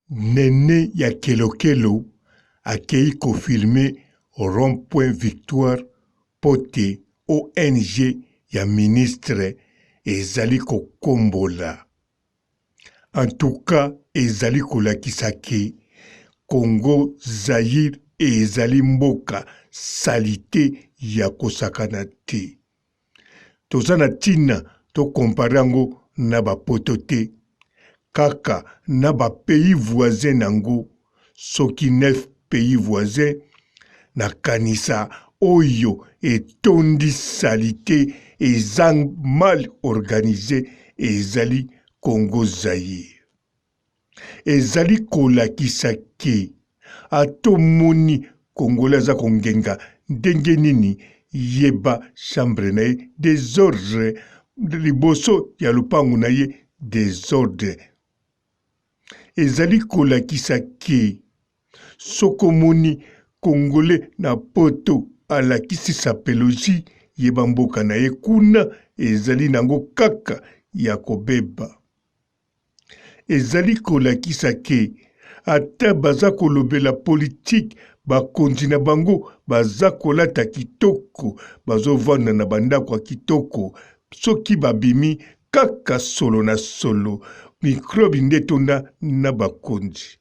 Nene ya kelokelo akeyi ko filmer rond point victoire po te ong ya ministre ezali kokombola. En tout cas ezali kolakisa ke Congo Zaïre ezali mboka salite ya kosakana te. Toza na tina to comparer yango na ba poto te kaka na ba pays voisin nango soki 9 pays voisin na kanisa oyo etondi salite eza mal organise ezali Congo Zaïre. Ezali kolakisa ke ata omoni congolais aza kongenga ndenge nini yeba chambre na ye desordre liboso ya lopango na ye desordre. Ezali kolakisa ke soki omoni congolais na poto alakisi sapologie yeba mboka na ye kuna ezali nango kaka ya kobeba. Ezali kolakisa ke ata baza kolobela politique bakonzi na bango baza kolata kitoko bazovanda na ba ndako ya kitoko soki babimi kaka solo na solo microbe nde etonda na bakonzi.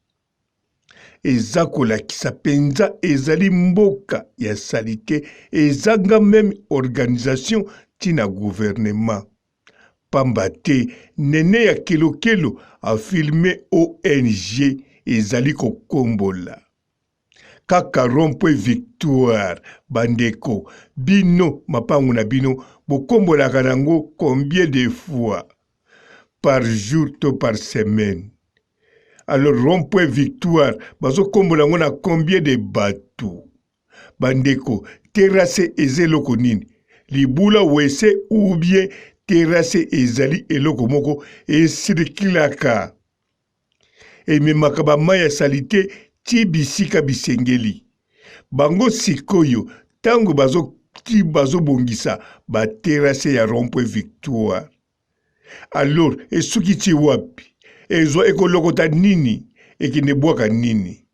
Eza kolakisa penza ezali mboka ya salite ezanga meme organisation ti na gouvernement. Pamba te Nene ya kelokelo a filme ong ezali kokombola kaka rond point victoire bandeko bino mapangu na bino bokombolaka nango combien de fois par jour to par semaine alors rond point victoire bazokombola yango na combien de batu Ba ndeko terrasse eza eloko nini? Libula wese ou bien terrasse ezali eloko moko e circulaka ememaka ba mayi ya salite ti bisika bisengeli. Bango sikoyo tango bazo ti bazo bongisa ba terrasse ya rond point victoire alors esuki ti wapi? Ezwa ekolokota nini? Ekende bwaka nini?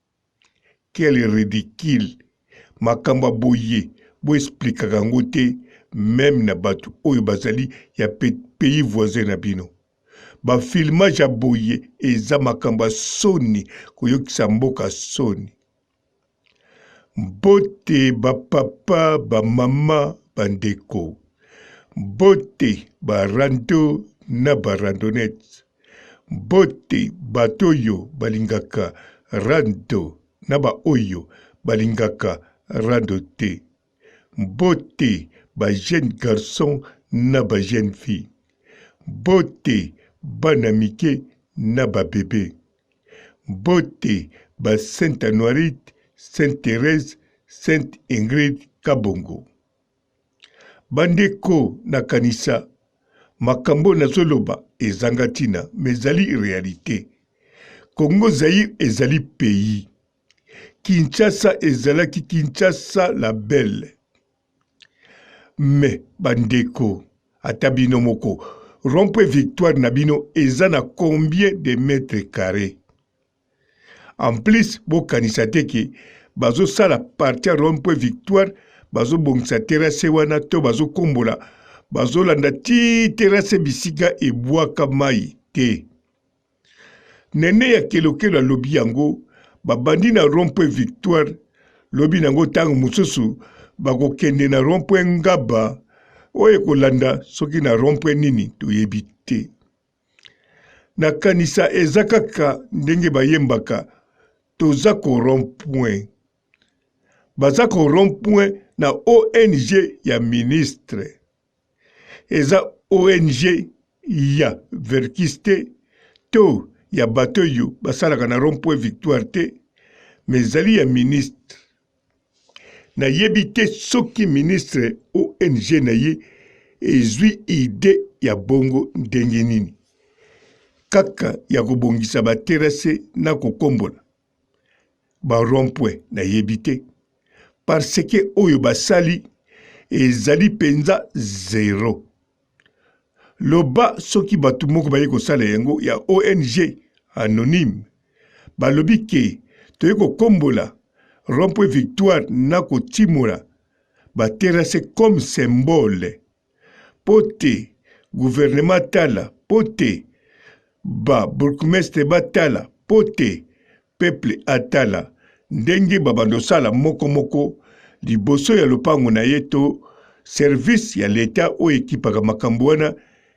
Quel ridicule! Makambo ya boye bo explikaka yango te meme na batu oyo bazali ya pays voisin na bino. Ba filmage ya boye eza makambo ya soni koyokisa mboka soni. Mbote ba papa, ba mama, ba ndeko. Mbote ba rando na ba randonnettes. Mbote bato oyo balingaka rando na ba oyo balingaka rando te. Mbote ba jeunes garçons na ba jeunes filles. Mbote bana mike na ba bebes. Mbote ba Sainte Anuarite, Sainte Therèse, Sainte Ingrid Kabongo. Bandeko nakanisa makambo oyo nazoloba ezanga ntina mais ezali realite. Congo Zaïre ezali pays. Kinshasa ezalaki Kinshasa la belle. Mais bandeko ata bino moko rond-point victoire na bino eza na combien de mètres carres? En plus bokanisa te ke bazosala parti ya rond point victoire bazobongisa terrasse wana to bazokombola bazolanda ti terrasse bisika ebwaka mai te. Nene ya kelokelo alobi yango babandi na rond point victoire lobi nango ntango mosusu bakokende na rond point ngaba oyo ekolanda soki na rond point nini toyebi te. Nakanisa eza kaka ndenge bayembaka toza ko rond point. Baza ko rond point na ONG ya ministre. Eza ONG ya Verckys te to ya bato oyo basalaka na rond point victoire te mais ezali ya ministre. Nayebi te soki ministre ONG na ye ezwi idee ya bongo ndenge nini. Kaka ya kobongisa ba terrasse na kokombola ba rond-point nayebi te. Parce que oyo basali ezali penza zero. Loba soki bato moko baye kosala yango ya ONG anonyme. Balobi ke toye kokombola rond-point Victoire na kotimola ba terrasse comme symbole po te gouvernement atala, po te ba bourgmestre batala, po te peuple atala ndenge babanda osala moko moko liboso ya lopango na ye to service ya leta oyo ekipaka makambo wana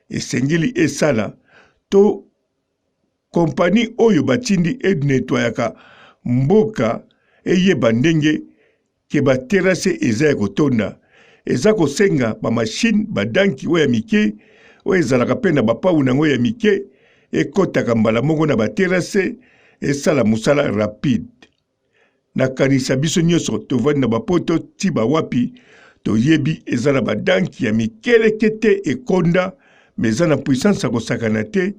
esengeli esala to kompani oyo batindi enetwayaka mboka eyeba ndenge ke ba terrasse eza ya kotonda eza kosenga ba machine ba danki oyo ya mike oyo ezalaka pe na ba pau nango ya mike ekotaka mbala moko na ba terrasse esala mosala rapide. Nakanisa biso nyonso tovandi na bapoto ti ba wapi toyebi eza na ba danki ya mikeleke te ekonda me eza na puissance ya kosakana te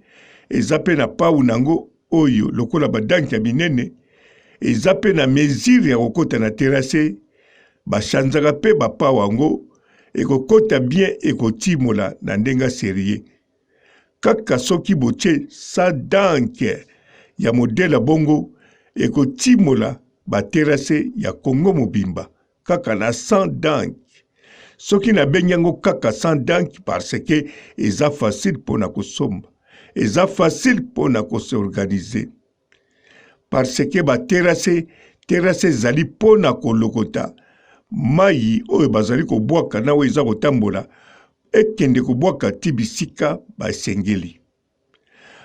eza pe na pau nango oyo lokola ba danki ya minene eza pe na mesure ya kokota na terrasse ba chanzaka pe ba pau yango ekokota bien ekotimola na ndenge ya serieux kaka soki botie sa danke ya modele ya bongo ekotimola ba terrasse ya Congo mobimba kaka na 100 dank. Soki nabengi yango kaka 100 dank parce que eza facile pona kosomba, eza facile pona ko s'organiser parce que ba terrasse terrasse ezali pona kolokota mayi oyo bazali kobwaka na oyo eza kotambola ekende kobwaka ti bisika basengeli.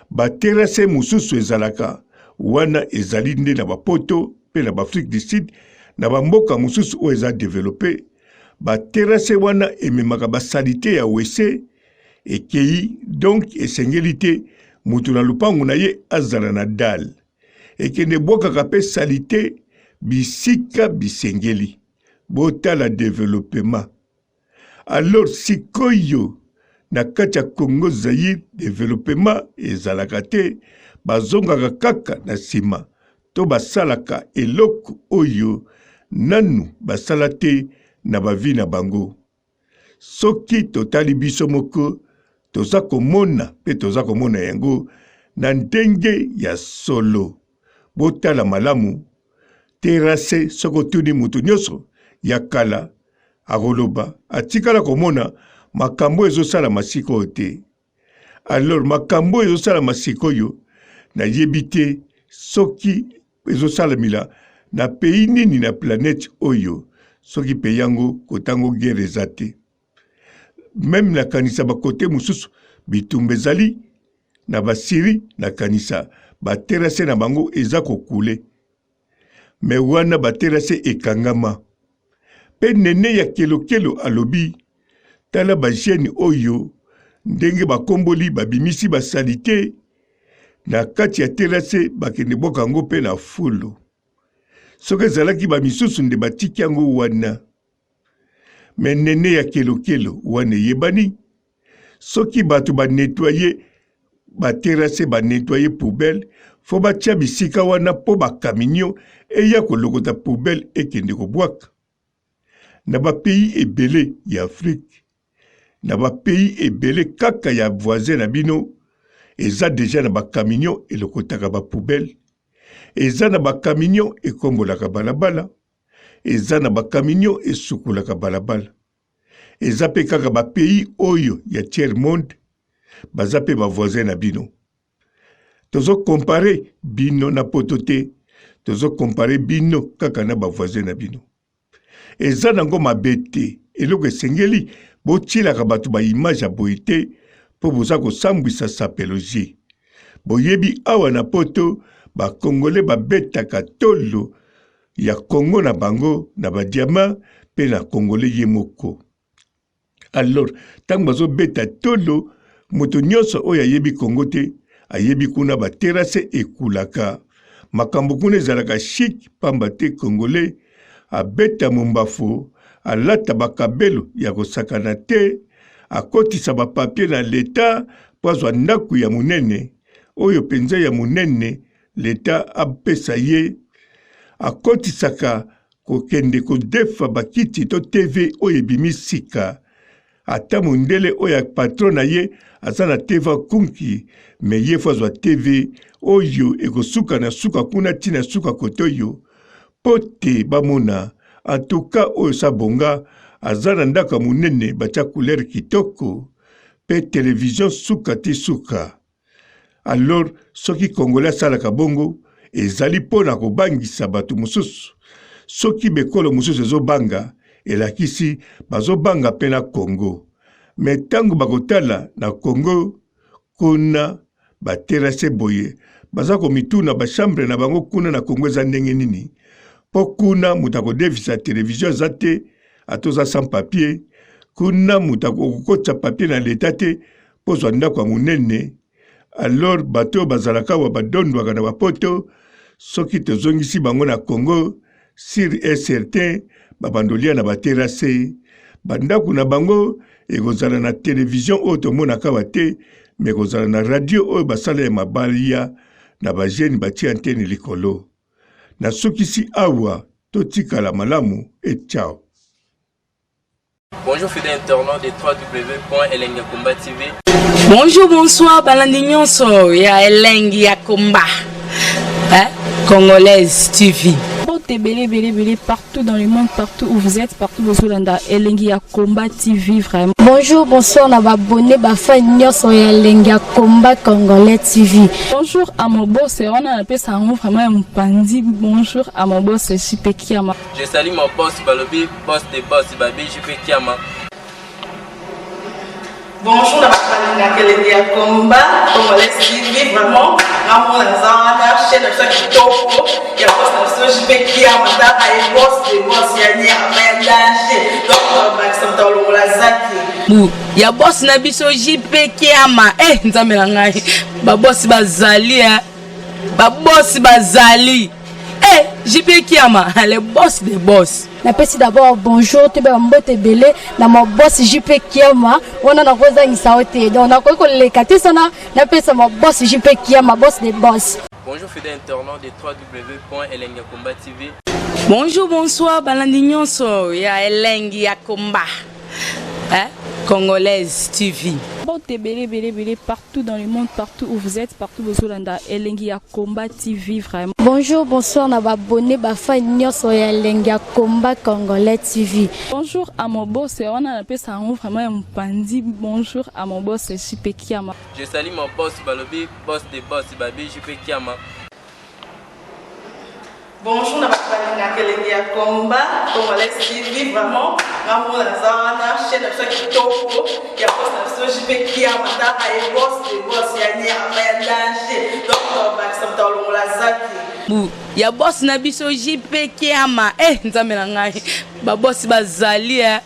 Ba terrasse mosusu ezalaka wana ezali nde na ba poto pe na ba Afrique du Sud na ba mboka mosusu oyo eza developpe. Ba terrasse wana ememaka ba salite ya wese ekei donc esengeli te moto na lopango na ye azala na dalle. Ekende ebwakaka pe salite bisika bisengeli. Botala developpement. Alors sikoyo na kati ya Congo Zaïre developpement ezalaka te, bazongaka kaka na sima to basalaka eloko oyo nanu basala te na ba vie na bango. Soki totali biso moko toza komona pe toza komona yango na ndenge ya solo. Botala malamu terrasse soki otuni moto nyonso ya kala akoloba atikala komona makambo oyo ezosalama sikoyo te. Alors makambo oyo ezosalama sikoyo nayebi te soki ezosalamila na pays nini na planète oyo, soki pays yango kotango guerre eza te. Meme nakanisa ba kote mosusu bitumba ezali na ba Syrie, nakanisa ba terrasse na bango eza kokule. Me wana ba terrasse ekangama. Pe Nene ya kelokelo alobi tala ba jeune oyo ndenge bakomboli babimisi ba salite na kati ya terrasse bakende bwaka yango pe na fulu. Soki ezalaki ba misusu nde batiki yango wana. Me Nene ya kelokelo wana eyebani. Soki bato ba nettoyer ba terrasse ba nettoyer poubelle fo batia bisika wana po ba camion eya kolokota poubelle ekende kobwaka. Na ba pays ebele ya Afrique, na ba pays ebele kaka ya voisin na bino eza dejà na ba camion elokotaka ba poubelle, eza na ba camion ekombolaka balabala, eza na ba camion esukolaka balabala. Eza pe kaka ba pays oyo ya tiers monde baza pe ba voisin na bino. Tozo comparer bino na poto te, tozo comparer bino kaka na ba voisin na bino. Eza nango mabe te, eloko esengeli botielaka bato ba image ya boye te po boza kosambwisa sapelojie. Boyebi awa na poto ba congolais babetaka tolo ya Congo na bango na ba diamant pe na congolais ye moko. Alors tango bazo beta tolo moto nyonso oyo ayebi Congo te ayebi kuna ba terrasse ekulaka makambo kuna ezalaka chic pamba te congolais abeta mombafu alata bakabelo ya kosakana te akotisa ba papier na leta po azwa ndako ya monene oyo penza ya monene Leta apesa ye akotisaka kokende kodefa bakiti to TV oyo ebimi sika. Ata mundele oyo ya patron na ye aza na TV kunki mais ye faut azwa TV oyo ekosuka na suka kuna ti na suka kote oyo po te bamona. En tout cas oyo sa bonga aza na ndako ya munene batia couleur kitoko pe television suka ti suka. Alors soki congolais asalaka bongo ezali mpo na kobangisa bato mosusu. Soki bekolo mosusu ezobanga elakisi bazobanga mpe na Congo. Mais tango bakotala na Congo kuna ba terrasse boye baza komituna ba chambre na bango kuna na Congo eza ndenge nini? Mpo kuna moto akodefisa television aza te ata oza sans papier kuna moto akokotisa papier na leta te mpo ozwa ndako ya monene. Alors bato oyo bazalaka awa badondwaka na bapoto, soki tozongisi bango na Congo sur et certain babanda olia na baterase, bandako na bango ekozala na television oyo tomonaka awa te, me ekozala na radio oyo basala ya mabaya na bajeune batie antenne likolo. Nasukisi awa, totikala malamu et ciao. Bonjour fidèle internaute de www.elengiyakomba TV. Bonjour, bonsoir, balandi nyonso ya Elengi ya Komba. Hein? Congolaise TV. Mbote ebele ebele ebele partout dans le monde, partout où vous êtes, partout bozolanda Elengi ya Combat TV vraiment. Bonjour, bonsoir na ba abonné ba fan nyonso ya Elengi ya Combat Congolais TV. Bonjour à mon boss, wana napesa yango vraiment ya mopanzi. Bonjour à mon boss JP Kiama. Je salue mon boss balobi boss de boss babi JP Kiama. Bonjour na bato balingaka elengi ya combat congolais TV vraiment ngamona naza wana chaîne na biso ya kitoko ya boss na biso JP Kiama tala ye boss de boss ya nyama ya danger donc bakisa moto alongola zaki bu ya boss na biso JP Kiama eh nzambe na ngai ba boss bazali eh ba boss bazali eh JP Kiama le boss de boss. Napesi d'abord bonjour toyeba mbote ebele na ma boss JP Kiama wana nakozangisa yo te donc nakoki koleka te sana napesa ma boss JP Kiama boss de boss. Bonjour fidèle internaute de www.elengiyakomba TV. Bonjour, bonsoir, balandi nyonso ya Elengi ya Komba. Hein? Congolaise TV. Mbote ebele ebele ebele partout dans le monde, partout où vous êtes, partout bozolanda Elengi ya Combat TV vraiment. Bonjour, bonsoir na ba abonné ba fan nyonso ya Elengi ya Combat Congolais TV. Bonjour à mon boss, wana napesa yango vraiment ya mopanzi. Bonjour à mon boss JP Kiama. Je salue mon boss balobi boss de boss babi JP Kiama. Bonjour na bato balingaka elengi ya combat congolais TV vraiment ngamona naza wana chaîne na biso ya kitoko ya boss na biso JP Kiama tala ye boss de boss ya nyama ya danger donc bakisa moto alongola zaki bu ya boss na biso JP Kiama eh nzambe na ngai ba boss bazali eh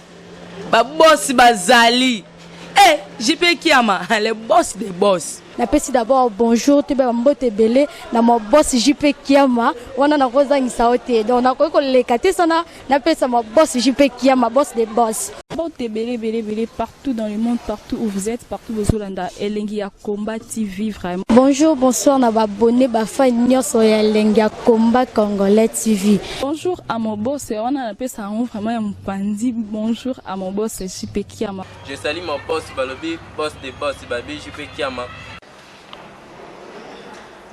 ba boss bazali eh JP Kiama le boss de boss. Napesi d'abord bonjour toyeba mbote ebele na ma boss JP Kiama wana nakozangisa yo te donc nakoki koleka te sana napesa ma boss JP Kiama boss de boss. Mbote ebele ebele ebele partout dans le monde, partout où vous êtes, partout bozolanda Elengi ya Combat TV vraiment. Bonjour, bonsoir na ba abonné ba fan nyonso ya Elengi ya Combat Congolais TV. Bonjour à mon boss, wana napesa yango vraiment ya mopanzi. Bonjour à mon boss JP Kiama. Je salue mon boss balobi boss de boss babi JP Kiama.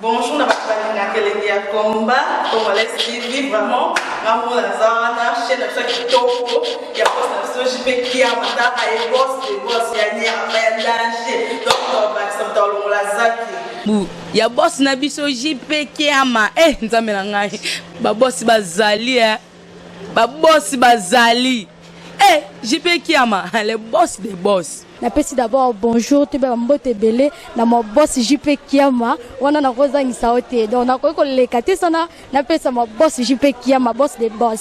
Bonjour na bato balingaka elengi ya combat congolais TV vraiment ngamona naza wana chaîne na biso ya kitoko ya boss na biso JP Kiama tala ye boss de boss ya nyama ya danger donc bakisa moto alongola zaki bu ya boss na biso JP Kiama eh nzambe na ngai ba boss bazali eh ba boss bazali eh JP Kiama le boss de boss. Napesi d'abord bonjour toyeba mbote ebele na ma boss JP Kiama wana nakozangisa yo te donc nakoki koleka te sana napesa ma boss JP Kiama boss de boss.